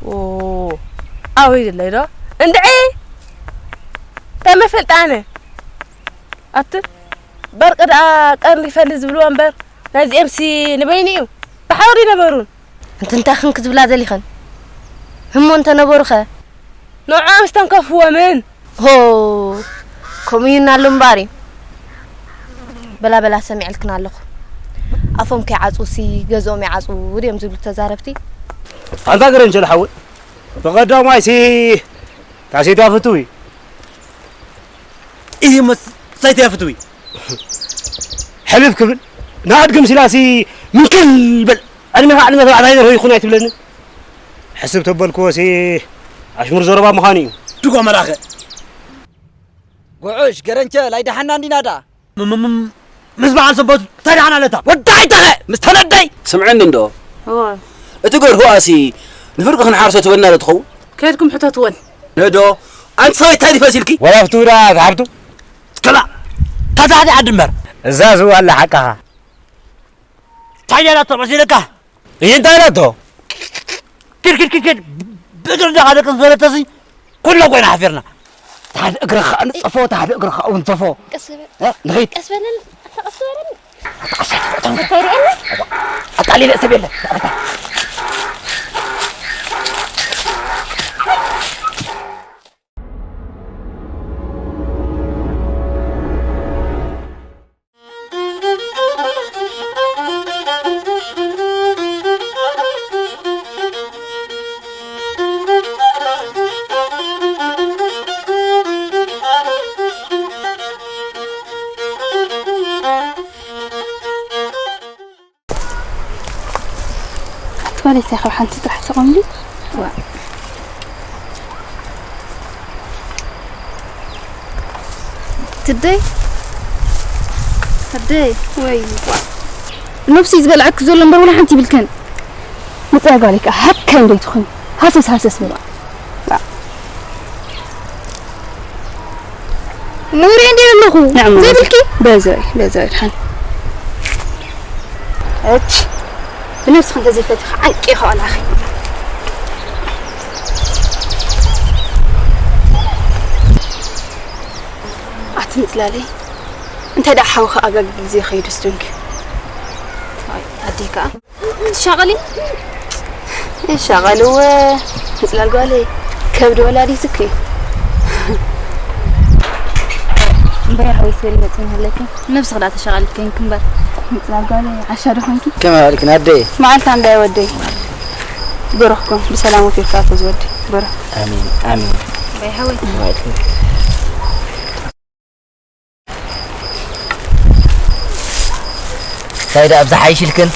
ኦ፣ ኣወይ ድለይ ዶ? እንድዒ! ተመፈልጥ ኣነ። ኣቲ በርቂ ደኣ ቀርኒ ይፈሊ ዝብልዎ እምበር፣ ናይዚኤምሲ ንበይኑ እዩ። ብሓውሪ ነበሩን። እንት እንታይ ክንክ ዝብላ ደሊኸን? ህሞ እንተ ነበሩኸ? ንዕኦም ዝተንከፍዎምን። ሆ፣ ከምኡ እዩ እናሉ እምበኣር እዩ። በላ በላ ሰሚዐልክን ኣለኹ። ኣፎም ከይዓጽውሲ ገዝኦም ይዓጽው ድዮም ዝብሉ ተዛረብቲ። ኣንታ ገረንቸል ሓወይ፣ ብቐዳማይሲ ታሴት ያፍትዊ። ይህ መሳይት ያፍትዊ። ሕልፍ ክብል ንኣድግም ሲላሲ ምንክል በል። ዕድሜኻ ዕድመ ተባዕታይ ዘርሆ ይኹን ኣይትብለኒ። ሕስብ ተበልክዎሲ ኣሽሙር ዘረባ ምዃኑ እዩ። ድጎ መላኸ። ጉዑሽ ገረንቸ ላይ ደሓና እንዲና ዳ። ም-፣ ም-፣ ም-፣ ምስ በዓል ሰቦት እንታይ ደሓና ኣለታ? ወዲ ኣይተኸ ምስ ተነደይ። ስምዕኒ እንዶ። እዋ። እቲ ገርሁ ኣሲ ንፍርቂ ክንሓርሶ ትበልና ዶ ትኸውን? ከድኩም ሕተትወን። ነዶ። ኣንቲ ሰበይቲ እንታይ ድፈሲልኪ? ወላ ፍትውዳ ትሓብቱ? ከላ ታታሕቲ ዓዲ እምበር። እዛ ዝዋ ኣላ ሓቃኻ። እንታይ ደላቶ መሲልካ? እይ እንታይ ደላቶ? ኪድ፣ ኪድ፣ ኪድ፣ ኪድ። ብእግሪ እንዳኻ ደቂ ዝበለተሲ ኩሎ ኮይና ሓፊርና። ታሕቲ እግርኻ ንጸፎ፣ ታሕቲ እግርኻ እውን ንጸፎ። ቀስ በል። እ? ንኸይድ። ቀስ በለኒ። ኣታ ቀስ በለኒ። ኣታ ቀስ በል። እንታይ ርኤኒ? ኣቃሊለ ሰብ የለ። ኣቲ ጓለይ እንታይ ካብ ሓንቲ ጥራሕ ተቐምሊ? ዋ። ትደይ? ትደይ? ወይ ዋ። ነብሲ ዝበልዐክ ዘሎ እምበር ወላ ሓንቲ ይብልከን። መጽያ ጓለይ ከኣ ሃከ እንዶ ይትኹን። ሃሰስ ሃሰስ በባ። ንውሪ እንዴ ኣለኹ? ንዕም ዘይብልኪ? በዘይ፣ በዘይ ድሓን። እች፣ ብነብስኺ እንተዘይፈቲኺ ዓንቂ ኢኻ ቆልዓኺ። ኣቲ ምጽላለይ፣ እንታይ ደኣ ሓውኺ ኣጋጊ ግዜ ኸይዱስ ዶንኪ? ኣይ፣ ኣደይ ከኣ። ሻቐሊ? ይሻቐልወ፣ ምጽላል ጓለይ፣ ከብዲ ወላዲትኪ። እምበይ ሓወይ ትበሊ መጺ ሃለኪ። ነብስኺ ደኣ ተሻቐሊ ኮይንኪ እምበር። ምጽላል ጓለይ፣ ዓሻ ዶ ኾንኪ? ከመይ ኣልክን ኣደይ? መዓልታ እንዳይ ወደይ። ብሩኽኩም፣ ብሰላም ወፊርካ ኣቶ ዝወደይ። ብሩኽ። ኣሜን፣ ኣሜን። እምበይ ሓወይ። ከመይ ኣልክን? እንታይ ደኣ ኣብዛ ሓይሽ ኢልክን?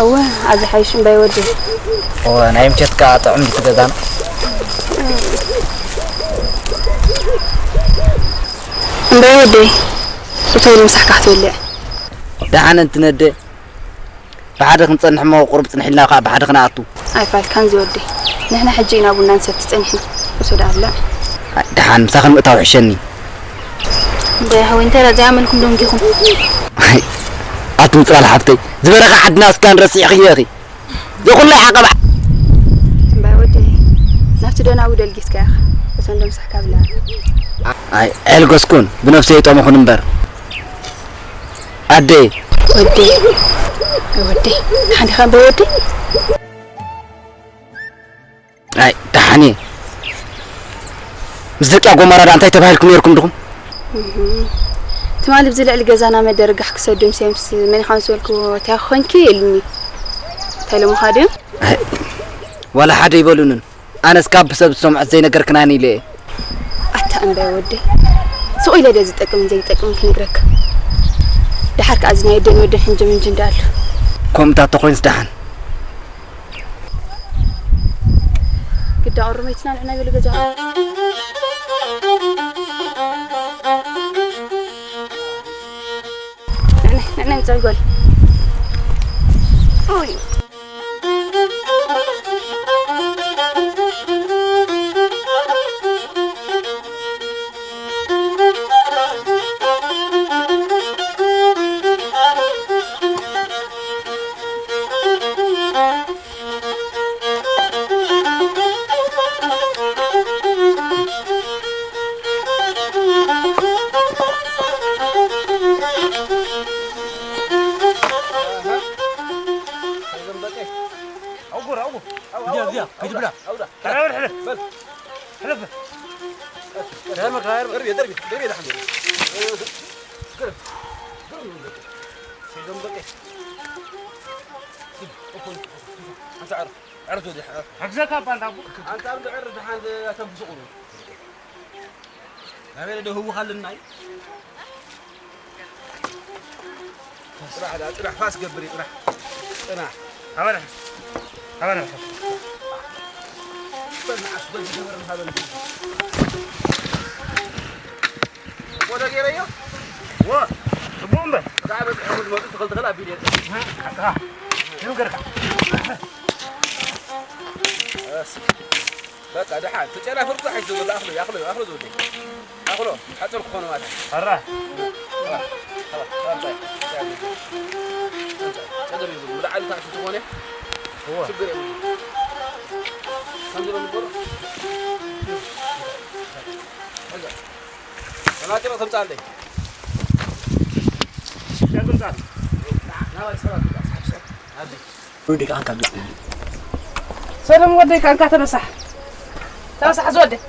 እወ፣ ኣብዚ ሓይሽ እምባይ ወዲ። እወ፣ ናይ ምቸትካ ጥዑም ድዩ እቲ ገዛና? እምባይ ወደይ፣ እቶ ኢሉ ምሳሕካ ክትበልዕ። ደሓን እንትነደ፣ ብሓደ ክንጸንሕ እሞ ቁሩብ ጽንሕ ኢልና ከኣ ብሓደ ክነኣቱ። ኣይፋልካን ዝወደይ፣ ንሕና ሕጂ ኢና ቡና ንሰቲ ጸኒሕና። ውሰድ ኣብላዕ። ኣይ፣ ደሓን ምሳኽን ምእታው ይሕሸኒ። እምባይ ሓወይ፣ እንታይ ደኣ ዘይኣመልኩም ዶ እንዲኹም? ኣይ፣ ኣቲ ምጽላል ሓፍተይ፣ ዝበረኻ ዓድና እስካን ረሲዕኽዮ ኢኺ። ዘኹላ ሓቀባ። እምባይ ወደይ፣ ናብቲ ደናጉ ደልጊስካ ኢኻ። እቶም ዶ ምሳሕካ ብላ። ኣይ፣ ኣየልገስኩን፣ ብነፍሰይ ይጠመኹን እምበር። ኣደይ። ወደይ፣ ወደይ፣ ሓንዲኻ እምባይ ወደይ? ኣይ፣ ደሓን እየ። ምስ ደቂያ ጎመራ ደኣ እንታይ ተባሂልኩም ነይርኩም ድኹም? እህ፣ ትማሊ ብዚ ልዕሊ ገዛና መደርጋሕ ክሰዱ ምስ የምስ መን ኢኻ ምስ በልክዎ፣ እንታይ ኮንኪ ኢሉኒ። እንታይ ኢሎምኻ ድዮም? ኣይ፣ ዋላ ሓደ ይበሉንን። ኣነስ ካብ ሰብ ዝሰምዖ ዘይነገርክናኒ ኢለ እየ። ኣታ እምባይ ወደይ፣ ስቕ ኢለ ድየ ዝጠቅምን ዘይጠቅምን ክነግረካ? ደሓር ከኣ እዚ ናይ ኣደን ወደን ሕንጅምንጅ እንዳ ኣሎ። ከምኡታት ተኾይኑስ ደሓን። ግዳ ቁሩብ መይትና ንዕና ይበሉ ገዛ። ንዕና፣ ንዕና ይምጻእ ጓል። ኦይ። ኣግዘካ እባ እንዳ ኣቦ። ኣንታ ኣብ ልዕር ደሓን ኣተንፍሱ ቁሩ። ናበይ ዶ ህውኽ ኣለና እዩ? ጽናሕ ደኣ፣ ጽናሕ ፋስ ገብር እዩ፣ ጽናሕ። ጽናሕ። ኣበላ። ኣበላ። በል ንዓስ፣ በል ዝገበር ንሃበል። ወደ ገይረዮ? ወ፣ ጽቡቕ እምበር። ደኣ በጽሑ ዝመጡ ትኽል ትኽል ኣቢል የለ። ኣኻ፣ ይንገርካ። እስ። በቃ፣ ደሓን። እቲ ጨና ፍርቁ ሒዙ ዘሎ ኣኽሎ፣ ኣኽሎ፣ ኣኽሎ ዝወደይ። ኣኽሎ፣ ሓጹር ክኾኑ ማለት እዩ። ኣራ። ጸገም የብሉን። ብላዕሊ ታሕቲ ተኾነ እወ። ሽግር የብሉን። ከምዚ ነው የሚቆረጥ። በቃ። ተማጢሮ ተምጻለይ። ሸጉልጣን። ናባይ ሰባት ይብላ፣ ሳብ ሰብ። ኣብዚ። ወዲ ቃንካ ብላ። ሰለሙን ወደይ፣ ቃንካ ተነሳሕ። ተነሳሕ ዝወደይ።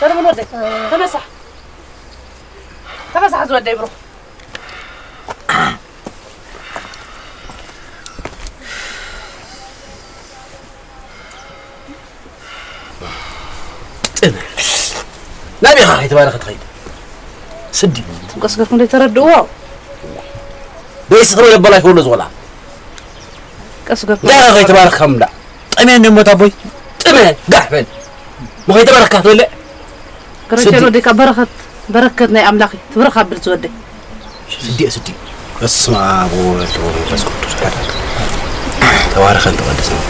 ሰለሙን ወደይ፣ ተነሳሕ። ተነሳሕ ዝወደይ ብሩኽ። ጥነ። ናበይ ኢኻ ከይተባረኸ ትኸይድ? ስዲ። ቀስ ገርኩም ዶ ተረድእዎ? ደይስ ትበለ በላይ ከብሎ ዝቆልዓ። ቀስ ገርኩም። እንታይ ኢኻ ከይተባረኽካ ምብላዕ? ጠምየ እንደ ሞት ኣቦይ። ጥነ፣ ጋሕ በል። ሞ ከይተባረኽካ ትበልዕ? ገረቸሎ ስዲ። ደካ በረኸት፣ በረከት ናይ ኣምላኽ እዩ። ትብረኽ ኣብል ዝወደይ። ስዲ፣ ስዲ። በስመ አብ ወወልድ ወመንፈስ ቅዱስ አሐዱ አምላክ። ተባረኸን ተቀደሰን።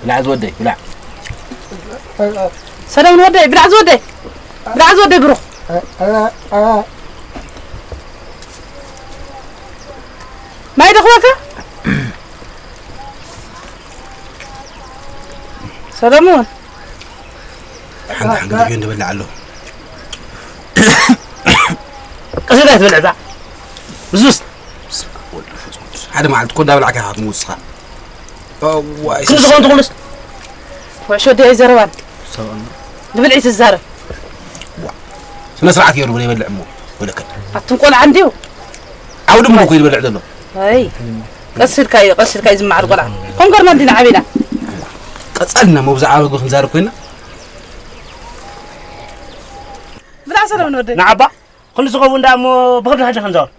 ብላዕ ዝወደይ፣ ብላዕ። ሰለሙን ወደይ፣ ብላዕ ዝወደይ። ብላዕ ዝወደይ ብሩኽ። ማይ ደኽወካ? ሰለሙን። ሓንቲ ሓንቲ ድቤ እንደበልዕ ኣሎ። ቀስ ኢልካ ትበልዕ እዛ። ብሱስ። ሓደ መዓልቲ እኮ እንዳበላዕካ ኢኻ ክትሞት ንስኻ። እዋይ፣ ክንዲ ዝኾነ ትኹንስ። ኩዕሾ ድዮ ኣይዘረባን። ሰብኣና። ብብልዒ ትዛረብ። ዋ። ስነ ስርዓት ገይሩ ዘይበልዕ እሞ ወለከ። ኣቱም ቆልዓ እንድዩ። ዓውዲ ሙሉ እኮ እዩ ዝበልዕ ዘሎ። ኣይ። ቀስ ኢልካ እዩ፣ ቀስ ኢልካ እዩ ዝመዓር ቆልዓ። ኮንጎርና እንዲና ዓቢና። ቀጻልና መብዛዕ ኣረጉ ክንዛረብ ኮይና። ብላ ሰለምን ወደይ። ንዓባ ክንዲ ዝኸውን ደኣ እሞ ብኽብዲ ሕጂ ክንዛወር።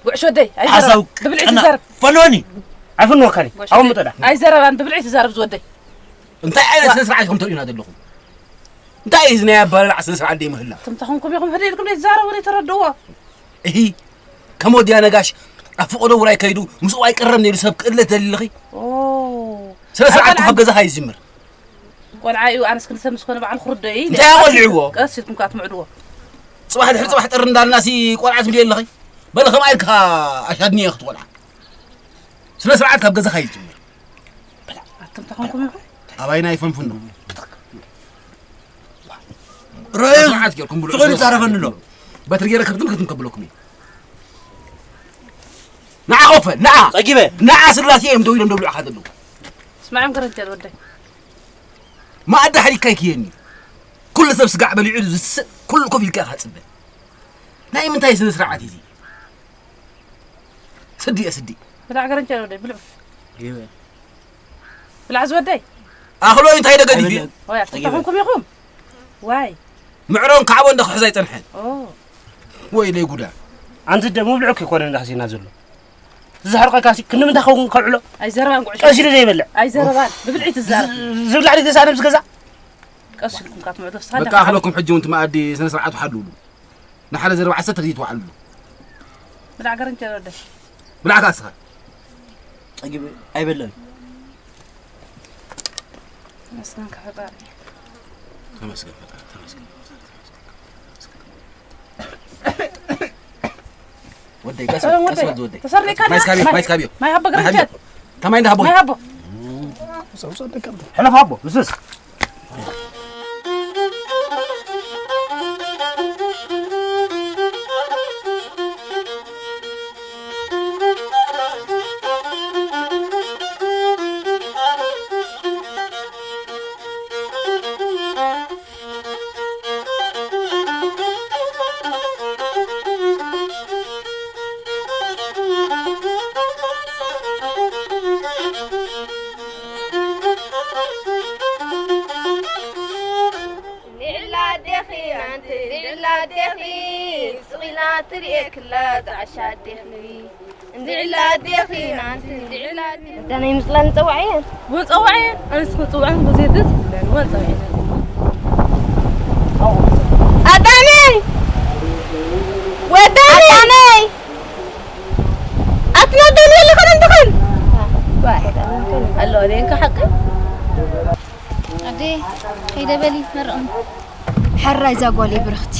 ጉዕሽ ወደይ፣ ኣይዘረባን። ሓሳብ ብብልዒ ቀና ትዛረብ። ፈኖኒ። ኣይፍንወካኒ። ጉዕሽ ኣብኡ ወደይ። ምጠዳ። ኣይዘረባን፣ ብብልዒ ትዛረብ ዝወደይ። እንታይ ዓይነት ስነ ስርዓት ኢኹም ተርእዩና ዘለኹም? እንታይ እዩ እዚ ናይ ኣባላልዓ ስነ ስርዓት ደይ ምህላ? ትምታ ኹንኩም ኢኹም ህደ ኢልኩም ደይ ትዛረቡ ደይ ተረድእዎ። እሂ፣ ከም ወዲያ ነጋሽ ኣብ ፈቐዶ ውራይ ከይዱ ምስኡ ኣይቅረብን ኢሉ ሰብ ክእለት ደሊልኺ? ኦ። ስነ ስርዓት ኣባልዓ ካብ ገዛኻ እዩ ዝጅምር። ቆልዓ እዩ፣ ኣነስ ክንሰብ ምስ ኮነ በዓል ክርዶ እዩ። እንታይ ኣቆልዕዎ? ቀስ ኢልኩም ከኣ ትምዕድዎ። ጽባሕ ድሕሪ ጽባሕ ጥር እንዳልናሲ ቆልዓ ትብሊ ኣለኺ? በለ ከምኣ ኢልካ ኣሻድንዮ ክትቆልዓ። ስነ ስርዓት ካብ ገዛኻ እዩ ዝጅምር። ኣቱም ተኾንኩም ኢኹም? ኣባይና ይፈንፍኖ። ርኣዩ፣ ስነ ስርዓት ጌርኩም ብልዑ፣ ስቕ ኢሉ ስነ ስርዓት ይዛረበኒ ኣሎ። ጌርኩም። በትሪ ገይረ ከብትም ክትንከብለኩም እየ። ንዓ ኮፈ፣ ንዓ። ጸጊበ። ንዓ ስላሴ እዮም ደው ኢሎም ደብልዑኻ ዘለዉ። ስማዕም ገረንቸል ወደይ። መኣዲ ሓሊካ ይክየኒ። ኩሉ ሰብ ስጋዕ በሊዑ ዝስእ፣ ኩሉ ኮፍ ኢልካ ኢኻ ትጽበ። ናይ ምንታይ ስነ ስርዓት እዩ እዚ? ስዲ እየ ስዲ። ብላዕ ገረንቸል ወደይ፣ ብልዑ። ጸጊበ። ብላዕ ዝወደይ። ኣኽሎ እንታይ ደገዲፍ እዩ? ኣይበለን። ወይ፣ ኣትተኹምኩም ኢኹም? ዋይ። ምዕሮን ካዕቦ እንዳ ክሕዝ ኣይጸንሐን። ኦ። ወይ ለይ ጉዳ። ኣንቲ ደሞ ብልዑ ከይኮነ እንዳ ክሲና ዘሎ። ዝሕርቀካ ሲ ክንዲ ምንታይ ኸውን ከብዕሎ? ኣይዘረባን ጉዕሽ። ቀስ ኢሉ ዘይበልዕ። ኣይዘረባን። ብብልዒ ትዛረብ። ዝ-፣ ዝብላዕ ድዩ ተሳነ ምስ ገዛ? ቀስ ኢልኩም ካትምዕዶ፣ ስኻ በቃ ደኻ ኣኽለኩም ሕጂ እውን እቲ መኣዲ ስነ ስርዓቱ ሓልውሉ። ንሓደ ዘረባ ዓሰርተ ግዜ ትወዓልሉ። ብላዕ ገረንቸል ወደይ። ብላዕካ እስኻ። ጸጊቡ ኣይበለን። መስገን ከፈጣሪ። ተመስገን ፈጣሪ፣ ተመስገን። ወደይ፣ ቀስ በል፣ ቀስ በል ዝወደይ። ተሰርኒካ ማይ ስካብዮ፣ ማይ ስካብዮ። ማይ ሃቦ ማይ ሃቦ። ገረንቸል። ታማይ እንዳ ሃቦ። ማይ ሃቦ። ሕለፍ ሃቦ፣ ምስስ። እንዲዕላ ኣዴኺ ኣንቲ እንዲዕላ ኣዴኺ ስቕ ኢላ ትርእየክላ ጣዕሻ ኣዴኺ። እንድዕላ ኣዴኺ ኣንቲ እንድዕላ ኣዴኺ። ኣዳናይ ምጽላል ንጸውዓየን። ወጸውዓየን ኣነስ ክጽውዐን ብዙ ደስ ይብለን ወጸውዓየን። ኣዳነይ ወዳነይ ኣዳነይ ኣትና ኣዳነይ ኣለኸን እንትኸን ኣሎ ኣደንካ ሓቂ ኣደ ከይደ በሊ መርቕኒ። ሕራይ እዛ ጓለይ ብርኽቲ፣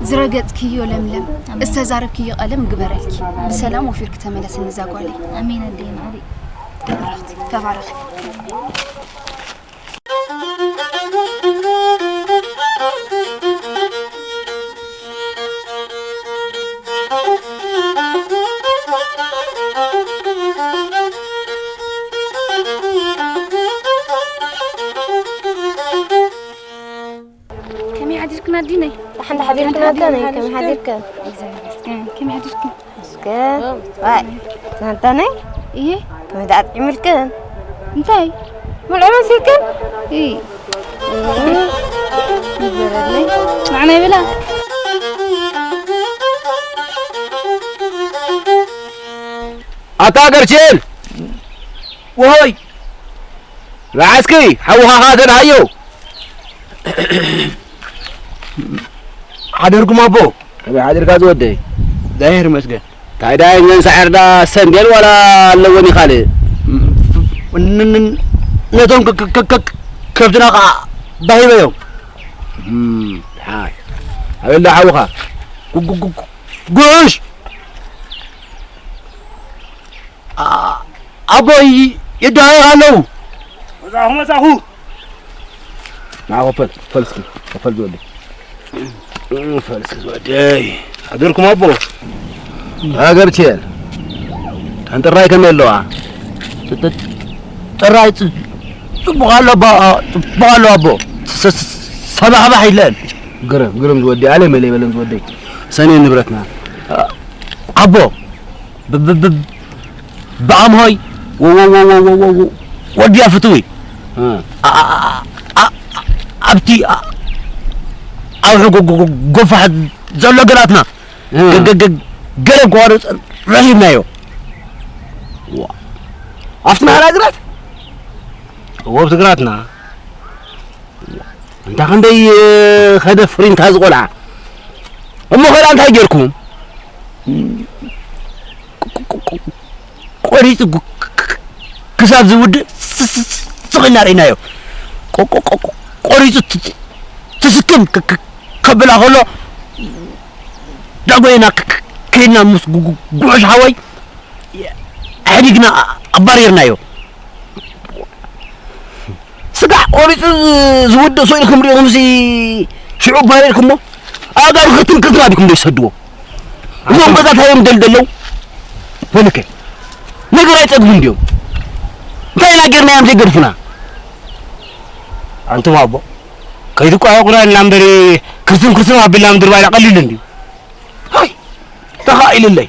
ዝረገጽክዮ ለምለም፣ ኣሜን። ዝተዛረብክዮ ቀለም ግበረልኪ። ኣሜን። ብሰላም ወፊርኪ ተመለስኒ እዛ ጓለይ። ኣሜን ኣደይ ማዕረይ። ብርኽቲ፣ ተባረኺ። ከመይ ሓዲርክን ኣዲነይ? ደሓን ሓዲርክን ኣዳነይ፣ ከመይ ሓዲርክን? እግዚኣብሔር ይመስገን። ከመይ ሓዲርክን? ይመስገን። ዋይ፣ ኣዳነይ? እየ። ከመይ ደኣ ጥዒምልክን? እንታይ? ምልዑ መሲልክን? እይ። እም። ይግበረለይ። ንዓና ይብላ። ኣታ ገርቼን! ወሆይ! መዓስኪ ሓውኻ ኸኣ ተድሃዮ። ሓደርኩም ኣቦ። ከመይ ሓዲርካ ዝወደይ? ዳይር መስገን። እንታይ ዳይ እዘን ሳዕርዳ ሰንዴል ዋላ ኣለወን ይኻልእ? ን-፣ ን-፣ ነቶም ከ-፣ ከ-፣ ከ-፣ ከ-፣ ከብትና ኸዓ ባሂበዮም። እም፣ ሓይ። ኣበላ ሓውኻ። ጉ-፣ ጉ-፣ ጉ-፣ ጉሽ! ኣ-፣ ኣቦይ ይደሃዩ ኣለዉ። መጻኹ፣ መጻኹ። ንዓ፣ ኮፈል፣ ኮፈል እስኪ፣ ኮፈል ዝወደይ። ፈልሲ ዝወደይ። ኣደርኩም ኣቦ። ሃገር ቼል። ተንጥራይ ከመይ ኣለዋ? ጥ-፣ ጥ-፣ ጥራይ ጽ-፣ ጽቡቕ ኣሎ ኣባ፣ ጽቡቕ ኣሎ ኣቦ። ስ-፣ ስ-፣ ሰባሕባሕ ይለን። ግርም፣ ግርም ዝወደይ፣ ኣለ መለ በለን ዝወደይ። ሰኔ ንብረትና። ኣቦ። ብ-፣ ብ-፣ ብ-፣ ብኣምሆይ ወ-፣ ወ-፣ ወድያ ፍትዊ። እ። ኣ-፣ ኣ-፣ ኣ-፣ ኣ-፣ ኣብቲ ኣ-፣ ኣብ ሕጎ ጎ-፣ ጎ-፣ ጎፋሕ ዘሎ ገላትና እ። ገ-፣ ገ-፣ ገ-፣ ገለ ጓሮ ጸ-፣ ረኺብናዮ። ዋ። ኣብቲ ናህራ ግራት? እዎ፣ ኣብቲ ግራትና። እንታ ክንደይ፣ እ፣ ከደ ፍሪንታ ዝቖልዓ። እሞ ኸዳ እንታይ ጌርኩም? ቆሪጹ ግ-፣ ክ-፣ ክ-፣ ክሳብ ዝውድእ ስ-፣ ስ-፣ ስ-፣ ስቕ ኢልና ርኢናዮ። ቆ-፣ ቆ-፣ ቆ-፣ ቆ-፣ ቆሪጹ ት-፣ ት-፣ ትስክም ክ-፣ ክ-፣ ከብላ ከሎ ዳጎይና ክ-፣ ክ-፣ ከይድና ምስ ጉ-፣ ጉ-፣ ጉዕሽ ሓወይ ኣሕዲግና ኣባሪርናዮ። ስጋዕ ቆሪጹ ዝ-፣ ዝውድእ ሰው ኢልኩም ርኢኹምሲ ሽዑ ባሪርኩሞ? ኣእጋሩ ክርትም ክርትም ኣቢልኩም ዶ ይሰድዎ? እዞም ገዛት ሃዮም ደልደለው? በልከ። ነገር ኣይጸግቡን ድዮም? እንታይ ኢና ጌርናዮም ዘይገድፉና? ኣንቱም ኣቦ፣ ከይትቋየቑና ኢልና እምበሪ፣ ክርትም ክርትም ኣቢልና ምድርባይና ቀሊል እንድዩ። ሃይ፣ ተኻኢልለይ።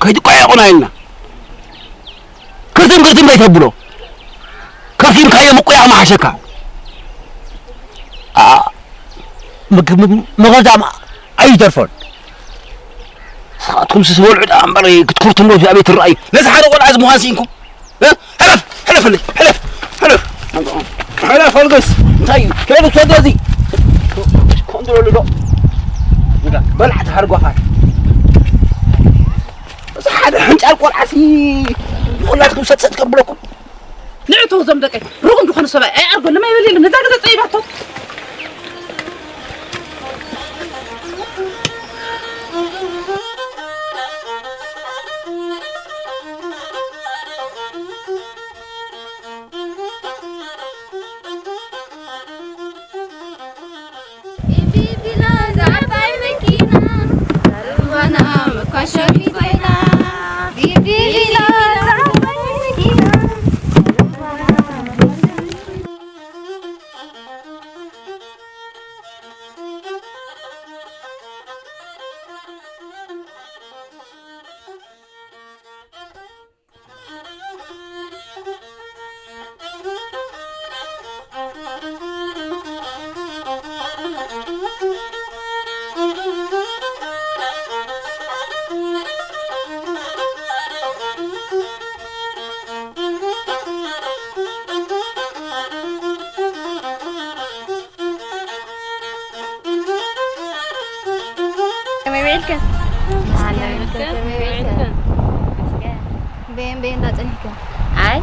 ከይትቋየቑና ኢልና። ክርትም ክርትም ዘይተብሎ። ከርቲምካዮ ምቁያቕ መሓሸካ። ኣ፣ ምግ-፣ ም-፣ መኸዛም ኣይተርፎን። ንስኻትኩም ስስ በልዑ ደኣ እምበር ክትክርትምዎ ኣብቲ ኣበይ ትረኣዩ? ነዚ ሓደ ቆልዓ እዚ ምዃን ስኢንኩም? እ? ሕለፍ፣ ሕለፈለይ፣ ሕለፍ፣ ሕለፍ። ሕለፍ፣ ኣልግስ። እንታይ እዩ? ከይዱ ሰዶ እዚ። ከምዚ በሉ ዶ? በላዕቲ ሃርጓፋት። እዚ ሓደ ሕንጫል ቆልዓሲ ንኹላትኩም ሰጥ ሰጥ ከብለኩም። ንዑ ተው፣ እዞም ደቀይ ርጉም ዝኾነ ሰብኣይ ኣይኣርገሎም ኣይበል የለን። ነዛ ገዛ ጸይባቶ። ቢቢቢላ እዛ ዓባይ መኪና፣ ሩባና መኳሸሚ ኮይና። ቢቢቢላ እዛ ዓባይ መኪና፣ ሩባና መኳሸሚ ከመይ ውዒልክን? ኣለ ውዒልክን? ከመይ ውዒልክን? በየን በየን እንዳጸኒሕክን? ኣይ፣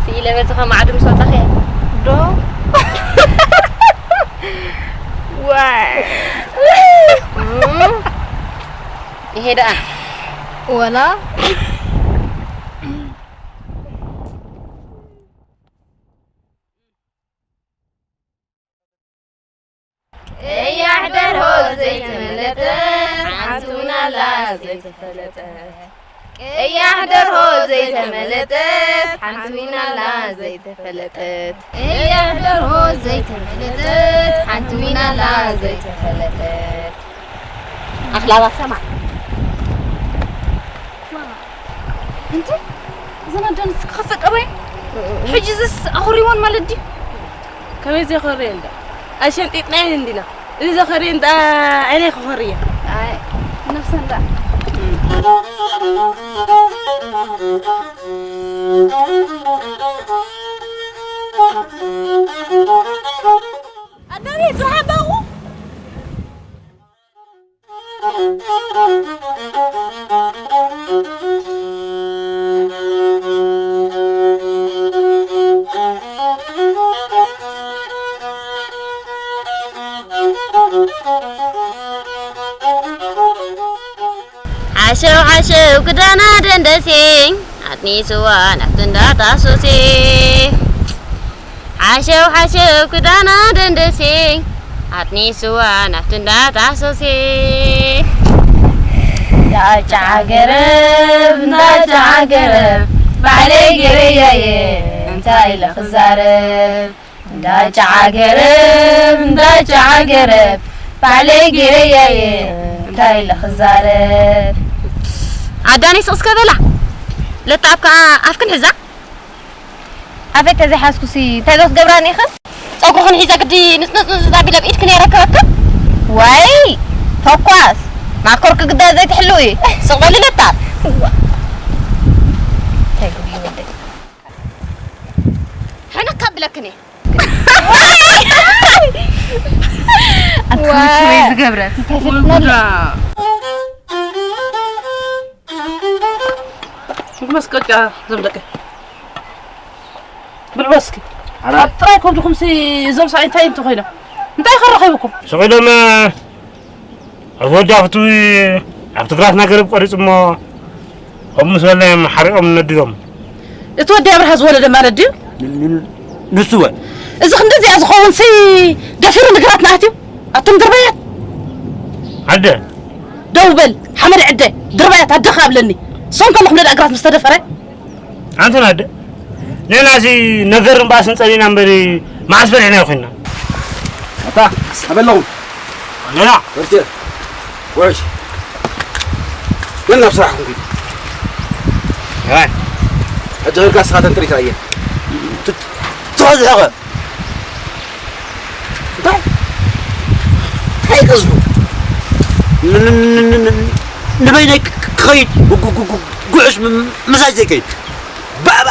ስኢለ በዚ ከማዕዱ ምስ ወጻኺ እየ። ዶ? ዋይ። ይሄ ደኣ። ወላ። ቀያሕ ደርሆ ዘይተመለጠት፣ ሓንቲ እውን ኣላ ዘይተፈለጠት። ቀያሕ ደርሆ ዘይተመለጠት፣ ሓንቲ እውን ኣላ ዘይተፈለጠት። ቀያሕ ደርሆ ዘይተመለጠት፣ ሓንቲ እውን ኣላ ዘይተፈለጠት። ኣኽላባት ሰማዕ። እንተ እዘን ኣዳንስ ክኸፈ ጠባይ ሕጂ ዝስ ኣኹሪዎን ማለት ድዩ? ከመይ ዘይኾርየን ዶ? ኣሸንጢጥናየን እንዲና። እዚ ዘኸርየን ደኣ ዓይነይ ክኾርየ። ኣይ፣ ነፍሰን ደኣ። ኣዳሚ፣ ጽሓፍ ኣኹ። ሓሸው ሓሸው ክዳና ደንደሴ፣ ኣጥኒስዋ ናብቲ እንዳታሶሴ። ሓሸው ሓሸው ክዳና ደንደሴ፣ ኣጥኒስዋ ናብቲ እንዳታሶሴ። እንዳጫ ገረብ፣ እንዳጫ ገረብ፣ ባዕለይ ገረያየ፣ እንታይ ኢለ ክዛረብ? እንዳጫ ገረብ፣ እንዳጫ ገረብ፣ ባዕለይ ገረያየ፣ እንታይ ኢለ ክዛረብ? ኣዳነይ ስቕ እስከ በላ። ለታ ኣብ ከኣ ኣፍክን ሕዛ። ፈተ ዘይሓዝኩሲ እንታይ ዶ ክትገብራኒ ኢኽን? ጸጉርኽን ሒዘ ግዲ ንጽንጽንጽ ኣቢለ ኣብ ኢድክን የረከበክን? ወይ ተኳስ ማኮር ክግዳ ዘይትሕልው እዩ። ስቕ በሊ ነታ። እንታይ ጉድ እዩ ወደይ? ሕንክ ኣብለክን እየ። ኣንታ ከመይ ዝገብረ? እንታይ ፈትና ኣሎ? ጉዳ። እንኩ መስቀጫ ዘምለቀ። ብልዑ እስኪ። ሓራ። ኣብ ጥራይ ኮም ድኹምሲ እዞም ሰብኣይ እንታይ እንተ ኮይኖም? እንታይ ከረኺብኩም? ስቕ ኢሎም፣ ኣብ ወዲ ሃፍቱ ኣብቲ ግራትና ገረብ ቆሪጹ እሞ፣ ከምኡ ምስ በልና እዮም ሓሪቖም ነዲዶም። እቲ ወዲ ኣብርሃ ዝወለደ ማለት ድዩ? ን-፣ ን-፣ ንሱ ወ? እዚ ክንድዚኣ ዝኸውን ሲ ደፊሩ ንግራትና ኣትዩ? ኣቱም ድርባያት። ኣደ። ደው በል፣ ሓመድ ዕደ፣ ድርባያት ኣደኻ ኣብለኒ። ሶም ከለኹም ነዳ ግራት ምስ ተደፈረ? ኣንቱን ኣደ። ንሕና ሲ ነገር እምባስን ጸሊና እምበሪ መዓስ ፈሪሕና ኮይንና? ኣታ፣ ኣበለኹም። ኣለና። ወርጀ፣ ወሽ። ግን ናብ ስራሕኩም ኪዱ። ኣይ። ሕጂ ኸድካ ስኻ ተንትሪት ኣየ። ት-፣ ትኸዝሐኸ። እንታይ? እንታይ ይገዝሑ? ን-፣ ን-፣ ንበይነይ ክ-፣ ክኸይድ ጉ-፣ ጉ-፣ ጉ-፣ ጉ-፣ ጉዕሽ ም-፣ ምሳይ ዘይከይድ። ባባ፣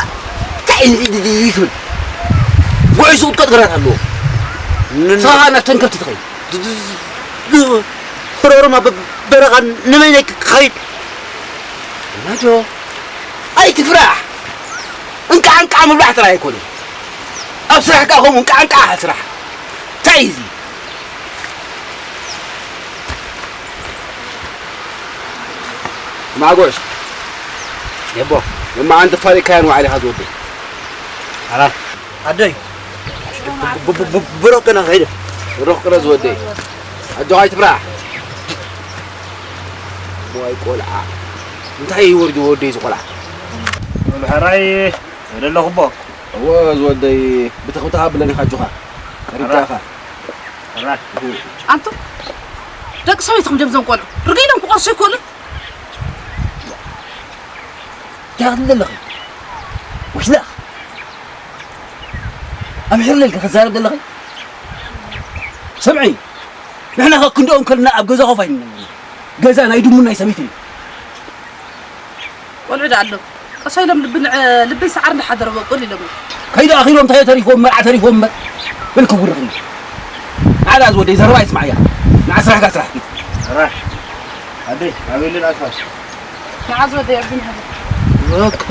እንታይ እንዲ-፣ እንዲ-፣ እንዲ-፣ ይኽብል? ጉዕሽ ዝቕጥቀጥ ግራት ኣለዎ። ን-፣ ን-፣ ንስኻ ናብተን ከብቲ ትኸይድ። ድ-፣ ድ-፣ ድ-፣ ሮሮማ በ-፣ በረኻ ንበይነይ ክ-፣ ክኸይድ። ናጆ፣ ኣይትፍራሕ። እንቃዕ እንቃዕ ምብላዕ ጥራይ ኣይኮነን። ኣብ ስራሕ ከኣ ከምኡ እንቃዕ እንቃዕ ስራሕ። እንታይ እዩ እዚ? ማጎሽ። የቦ። እማ ኣንተ ፋሪካያን ዋዕሊኻ ዝወደይ። ኣላ። ኣደይ። ብ-፣ ብ-፣ ብ-፣ ብ-፣ ብሮክ ገና ከይደ። ብሮክ ቅረ ዝወደይ። ኣጆኻ ኣይትፍራሕ። ዋይ ቆልዓ። እንታይ እዩ ወርዲ ወደይ እዚ ቆልዓ? ምሕራይ ወደ ኣለኹ ቦ። እወ ዝወደይ ብተኽብተኻ ብለኒ ካጆኻ። ቀሪብካ ኢኻ። ሕራይ። ኣንቱ ደቂ ሰበይትኹም ድዮም እዞም ቆልዑ? ርገይሎም ክቆርሱ ይክእሉ። እንታይ ክትብል ኣለኺ? ወሽላኽ። ኣምሒርለይ ኢልኪ ክትዛረብ ዘለኺ? ስምዒ፣ ንሕና ከ ክንድኦም ከለና ኣብ ገዛ ኮፍ ኣይንብልን። ገዛ ናይ ድሙን ናይ ሰበይትን እዩ። ቆልዑ ደኣ ኣለዉ። ቀስ ኢሎም ልብን፣ ልብን ሰዓር እንዳሓደረ በቁል ኢሎም። ከይዱ ኣኺሎም እንታይ ተሪፎም፣ መርዓ ተሪፎም እምበር። በል ክጉርኽኒ። ዓላ ዝወደይ ዘረባ ኣይስማዕ እያ። ንዓ ስራሕካ ስራሕ ኪድ። ራሕ። ኣደይ፣ ኣበይ ልልኣትካ? ንዓ ዝወደይ ኣቢን ሃለ። ኦከ።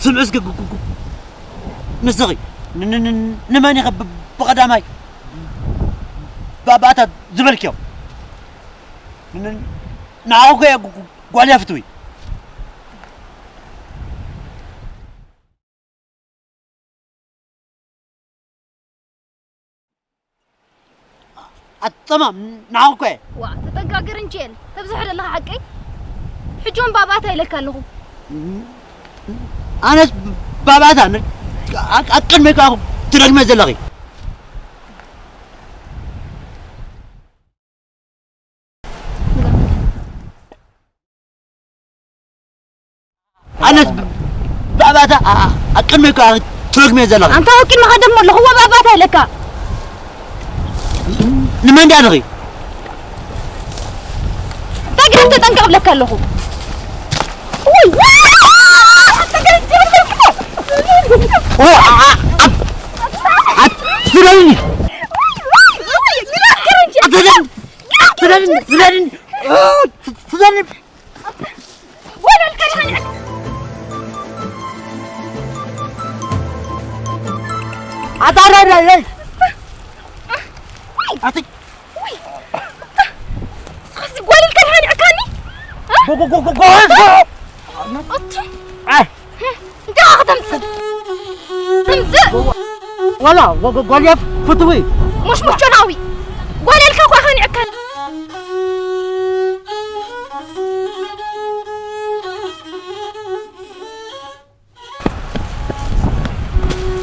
ስምዒ እስኪ ጉ-፣ ጉ-፣ ጉ-፣ ንስኺ ን-፣ ን-፣ ን-፣ ንመን ኢኺ ብ-፣ ብቐዳማይ ባባታት ዝበልክዮ? ን-፣ ን-፣ ንዓኹ እኮ እየ ጉ-፣ ጉ-፣ ጓል እያ ፍትዊ። ኣጸማም ንዓኹ እኮ እየ። ዋ፣ ተጠንቀቕ ገረንችኤል፣ ተብዝሖ ዘለኻ ሓቀይ። ሕጂ እውን ባባታ ኢለካ ኣለኹ። ኣነስ ባባታ ን-፣ ኣ-፣ ኣብ ቅድመይ ከኣ ትደግመ ዘለኺ። ኣነስ ብ-፣ ብኣባታ ኣ-፣ ኣ-፣ ኣብ ቅድመይ ከኣ ትረግሜ ዘለኺ። ኣንታ ኣብ ቅድመኻ ደሞ ኣለኹ፣ ወ ብኣባታ ኢለካ። ንመን ድኣ ንኺ? እንታይ ግደፍ ተጠንቀቕ እብለካ ኣለኹ። ውይ! ኦ፣ ኣ-፣ ኣ-፣ ኣ-፣ ኣ-፣ ስደድኒ! ስደድኒ! ስደድኒ! ስደድኒ! ኦ፣ ስደድኒ! ወለል ከልሃን ኣታ፣ ኣታ፣ ኣታ፣ ኣታ፣ ውይ! እስኻስ ጓል ኢልካ ድሓን ዕካኒ? እ? ጎ-፣ ጎ-፣ ጎ-፣ ጎ-፣ ጎ-፣ ኣቲ! ኣይ! እንታይ ኢኻ ከተምጽእ? ዋላ ጓ- ጓ- ጓል እያ ፍትዊ። مش مش جناوي. قال لك أخوها نعكل.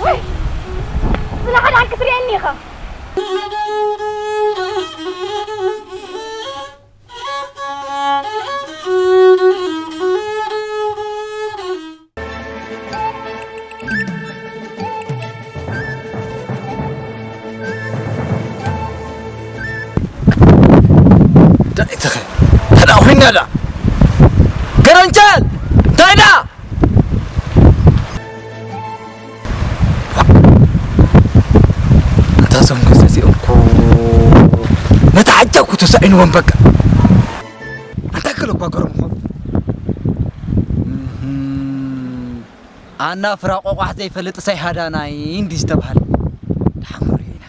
وي. ስለ ሓደ ዓንቂ ትርእየኒ ኢኻ። ዳኢትኸ ተዳ ኮይና ዳ ገረንቻል እንታይ ዳ ኣታ ዞም ገዛ እዚኦም እኮ ነታ ዓጃኩ ተሳኢንዎም በቃ ኣንታ ከለኳ ገረምኹም ኣና ፍራ ቆቋሕ ዘይፈልጥ ሳይ ሃዳናይ እንዲ ዝተብሃለ ድሓን ክንሪኦ ኢና